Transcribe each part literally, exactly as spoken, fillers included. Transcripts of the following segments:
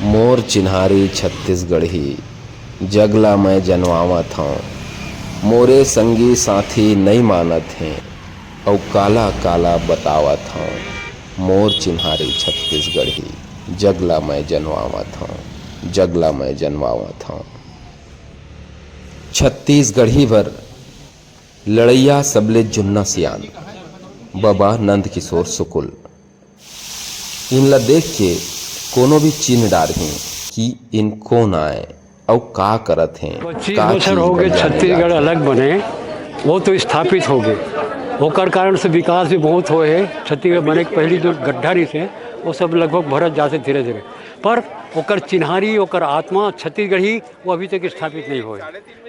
मोर चिन्हारी छत्तीसगढ़ी, जग ला मैं जनवावत हौं। मोरे संगी साथी नइ मानत हें, अउ काला काला बतावत हौं। मोर चिन्हारी छत्तीसगढ़ी, जग ला मैं जनवावत हौं, जग ला मैं जनवावत हौं। छत्तीसगढ़ी बर लड़इया सबले जुन्ना सियान, बबा नंद किशोर शुक्ल। इनला देख के कोनो भी चिन्ह डारही कि इन कोन आय, अउ का करत हें, पच्चीस का बछर चीज हो बर गए जाने छत्तीसगढ़ जाथे। अलग बने, वो तो स्थापित हो गए, ओकर कारण से विकास भी बहुत होए हे। छत्तीसगढ़ बने के पहली जो गड्ढा रहिस हे, वो सब लगभग भरत जात हे धीरे धीरे, पर ओकर चिन्हारी, ओकर आत्मा छत्तीसगढ़ी, वो अभी तक स्थापित नहीं होए।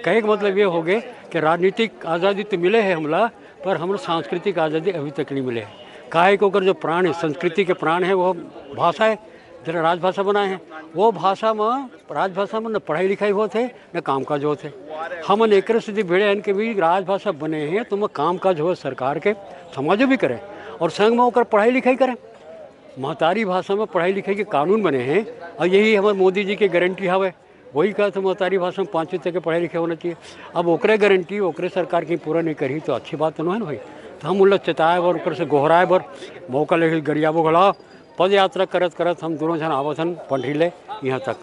कहे के मतलब ये हो गए कि राजनीतिक आज़ादी तो मिले हे हमला, पर हमर सांस्कृतिक आज़ादी अभी तक नहीं मिले हे। काहे कि ओकर जो प्राण हे, संस्कृति के प्राण हे, वो भाषा हे। जरा राजभाषा बनाए हे, वो भाषा में, राजभाषा में न पढ़ाई लिखाई होत हे, न कामकाज होत हे। हमन एकरे सेती भिड़े हन कि भी राजभाषा बने हे, तो ओमा कामकाज होए सरकार के, समाजो भी करे, और संग में ओकर पढ़ाई लिखाई करे। महतारी भाषा में पढ़ाई लिखाई के कानून बने हे, और यही हमर मोदी जी के गारंटी हवे। वही कहा था, महतारी भाषा में पाँचवीं तक के पढ़े लिखे होना चाहिए। अब ओकरे गारंटी ओकरे सरकार की पूरा नहीं करी, तो अच्छी बात तो नहीं है ना भाई। तो हम उन लोग चेताए बर, ओकर से गोहराए बर मौका लेके गरियाबो घला, पद यात्रा करत करत हम दोनों जन आवत हन पंडरी ले यहाँ तक,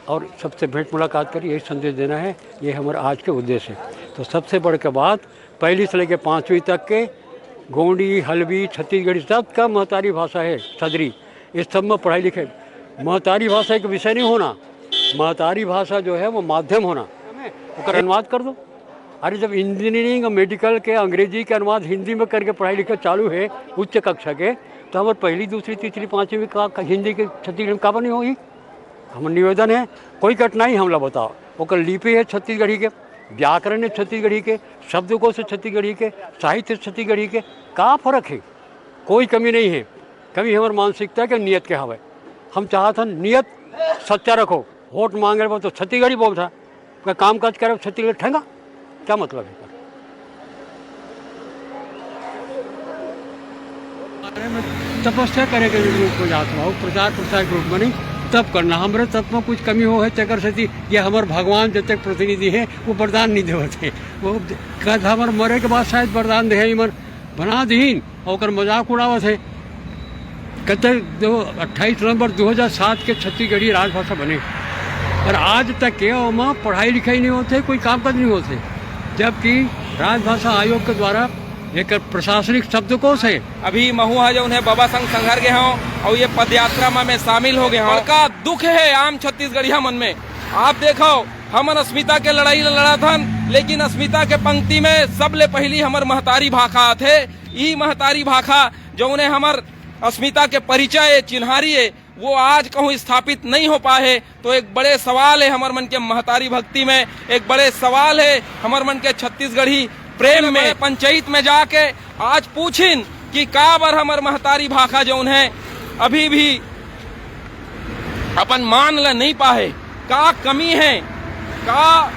और सबसे भेंट मुलाकात करी, यही संदेश देना है, ये हमारा आज के उद्देश्य है। तो सबसे बढ़ के बात, पहली से लेके पाँचवीं तक के गोंडी, हल्बी, छत्तीसगढ़ी, सबका महतारी भाषा है सदरी। इस सब में पढ़ाई लिखाई, महतारी भाषा एक विषय नहीं होना, महतारी भाषा जो है वो माध्यम होना, ओकर अनुवाद कर दो। अरे, जब इंजीनियरिंग और मेडिकल के अंग्रेजी के अनुवाद हिंदी में करके पढ़ाई लिखाई चालू है उच्च कक्षा के, तो हमारे पहली, दूसरी, तीसरी, पाँचवीं में का, का हिंदी के छत्तीसगढ़ी में का बनी होगी? हमर निवेदन है, कोई कठिनाई हमला बताओ। ओकर लिपि है छत्तीसगढ़ी के, व्याकरण है छत्तीसगढ़ी के, शब्दकोश है छत्तीसगढ़ी के, साहित्य है छत्तीसगढ़ी के, का फर्क है? कोई कमी नहीं है। कमी हमर मानसिकता के, नियत के हवे। हम चाहत हन नियत सच्चा रखो। वोट मांगे बर तो छत्तीसगढ़ी बोलथा, का काम काज करे छत्तीसगढ़ी ठेंगा, क्या मतलब है? बारे में तपस्या करे के रूप में जात रहो, प्रचार प्रसार के रूप में नहीं, तब करना। हमरे तप में कुछ कमी हो है, तेकर सेती ये हमर भगवान जब तक प्रतिनिधि है, वो वरदान नहीं देवत है। वो कहत हमर मरे के बाद शायद वरदान दे है, इमन बना दीन, और ओकर मजाक उड़ावत है। कहते जो अट्ठाईस नवंबर दो हज़ार सात के छत्तीसगढ़ी राजभाषा बने, पर आज तक के ओमा पढ़ाई लिखाई नहीं होते, कोई कामकाज नहीं होते, जबकि राजभाषा आयोग के द्वारा एक प्रशासनिक शब्दकोश है। अभी महू ह जौन है बबा संग संघर गे हौं, और ये पदयात्रा में मैं शामिल हो गए हौं। बड़का दुख है आम छत्तीसगढ़िया मन में। आप देखो, हमन अस्मिता के लड़ाई ल लड़त हन, लेकिन अस्मिता के पंक्ति में सबले पहली हमर महतारी भाखा आथे। ई महतारी भाखा जौने हमर अस्मिता के परिचय ए, चिन्हारी ए, वो आज कहूँ स्थापित नहीं हो पाए, तो एक बड़े सवाल है हमर मन के महतारी भक्ति में, एक बड़े सवाल है हमर मन के छत्तीसगढ़ी प्रेम में। पंचायत में जाके आज पूछिन कि का बर हमर महतारी भाखा जौन है अभी भी अपन मान ल नहीं पाए, का कमी है, का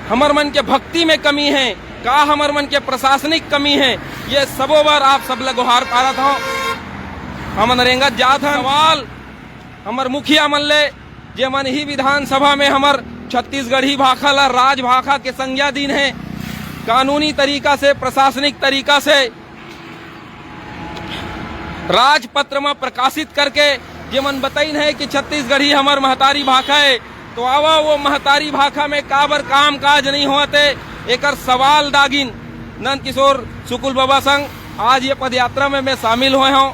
हमर मन के भक्ति में कमी है, का हमर मन के प्रशासनिक कमी है, ये सबो बर आप सब ल गोहार पारत हौं। हमन रेंगत जात हन। सवाल हमर मुखिया मन ले, जेमन ही विधानसभा में हमर छत्तीसगढ़ी भाखा ला राजभाखा के संज्ञा दीन है, कानूनी तरीका से, प्रशासनिक तरीका से राजपत्र में प्रकाशित करके जेमन बतईन है कि छत्तीसगढ़ी हमर महतारी भाखा है, तो आवा वो महतारी भाखा में काबर काम काज नहीं होते, एकर सवाल दागिन नंद किशोर शुक्ल बबा संग आज ये पदयात्रा में मैं शामिल होए हौं।